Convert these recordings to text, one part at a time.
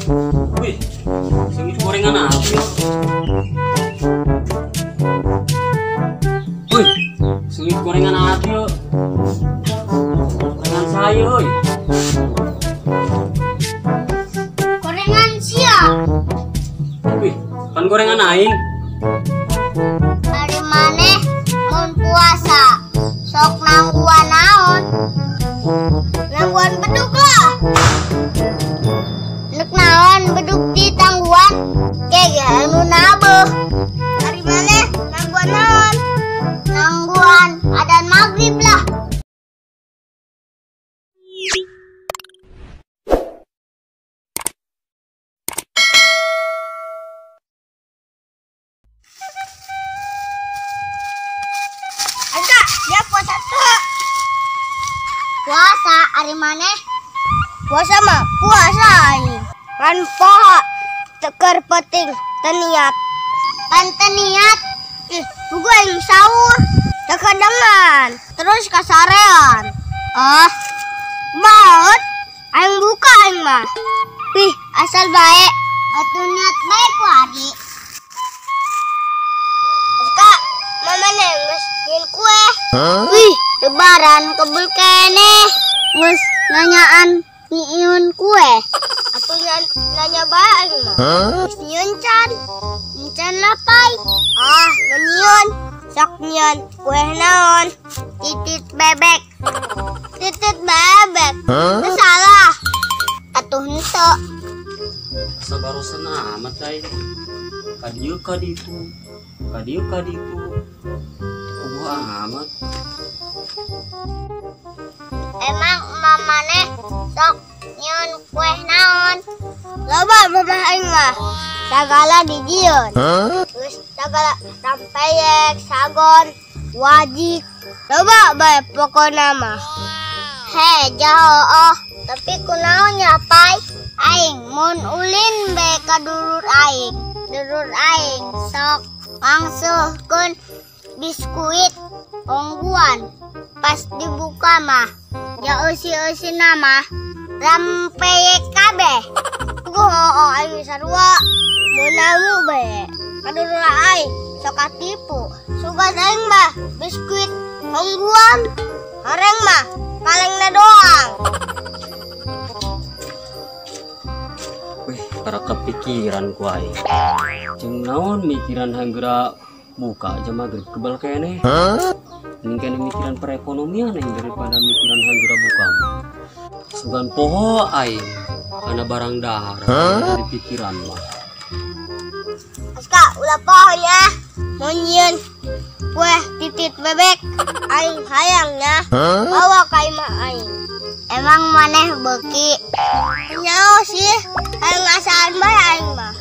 Wih, sengit gorengan apa ya? Wih, sengit gorengan apa ya? Gorengan saya, oi. Gorengan sia. Wih, kan gorengan aing. Ari maneh mun puasa sok nangguan naon? Nangguan bedug lah. Nek naon bedug ditangguan? Kege anu nabeuh. Ari maneh nangguan naon? Nangguan adan magrib lah. Ada, dia puasa tuh. Puasa ari maneh? Puasa mah puasa aing. Kan poho teker penting teniat. Kan teniat. Ih, tunggu aing sahur. Tekedengan, terus kasarean. Ah, baut aing buka aing mah. Wih, asal bae. Atuh niat bae ku ari. Kak, mama neng geus nyieun kue. Wih, lebaran kebul keneh. Geus nanyaan nyieun kue. Atuh nanya bae aing mah. Geus nyieun can. Can lapai. Ah, nyieun. Sok nyieun kue naon? Titit bebek. Titit bebek. Teu salah. Atuh henteu. Sabarosan amat aing. Kadieu ka ditu. Kadieu ka ditu. Puguh amat. Emang mamane sok nyieun kue naon? Loba mama aing mah. Sagala dijieun. Terus sagala rempeyek, sagon, wajik. Loba bae pokona mah. He, jaho oh, tapi kunaon nya pai? Aing mun ulin bae ka dulur aing. Dulur aing sok ngangsuhkeun biskuit ongguan. Pas dibuka mah, ya eusi-eusina mah rempeyek kabeh. Puguh hooh aing sarua. Mun bae ka dulur aing sok katipu. Sugan aing mah biskuit ongguan, horeng mah kalengna doang. Wih, para kepikiran ku aing. Jeung naon mikiran hageura buka aja magrib kebal keneh. Mending kene mikiran perekonomian aing daripada mikiran hageura buka. Sugan poho aing karena barang dahar dari pikiran mah. Aska, ulah poho nya. Mun nyieun kue titit bebek aing hayang nya. Bawa ka imah aing. Emang maneh beuki? Nyaho sih, hayang ngasaan bae aing mah.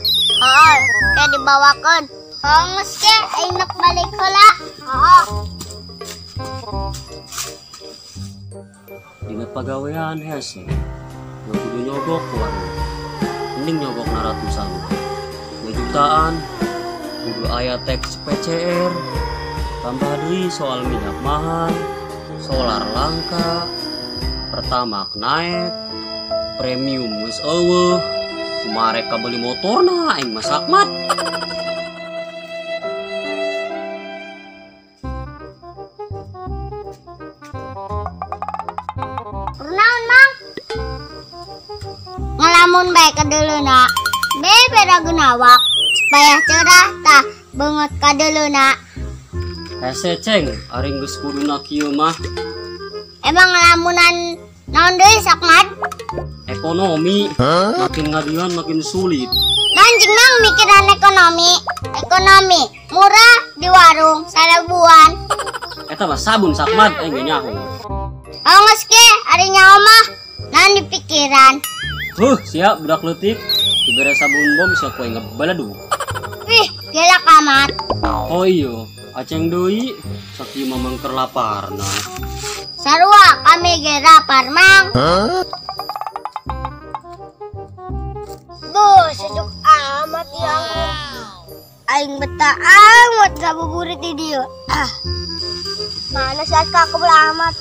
Heuh, ke dibawakeun. Heuh geus ke aing nek balik heula. Heuh. Dina pagawean hese. Nu kudu nyogok ku warung. Mending nyogok na ratusan. Nu jutaan. Kudu aya teks PCR. Tambah deui soal minyak mahal, solar langka, Pertamax naik, premium geus eueuh. Kumaha rek kabeli motorna aing mah sakmat. Kunaon, Mang? Ngalamun bae kadeuleuna. Bebe rageun awak supaya cerah tah beungeut kadeuleuna. Hese ceng, ari geus kuduna kieu mah. Emang ngalamunan naon deui sakmat? Ekonomi makin ngadian makin sulit. Anjing Mang mikiran ekonomi. Ekonomi murah di warung sarabuan. Eta mah sabun sakmat aing ge nyaho. Oh geus ge ari nyaho mah naon di pikiran. Huh, siap budak leutik. Dibere sabun bom sia ku aing ngebaladug. Ih, gelak amat. Oh iya, aceng deui sakieu mah mangker laparna. Sarua kami ge lapar, Mang. Duh, sejuk amat ya. Aing betah amat ngabuburit di dieu. Ah. Mana si Aska kebel amat.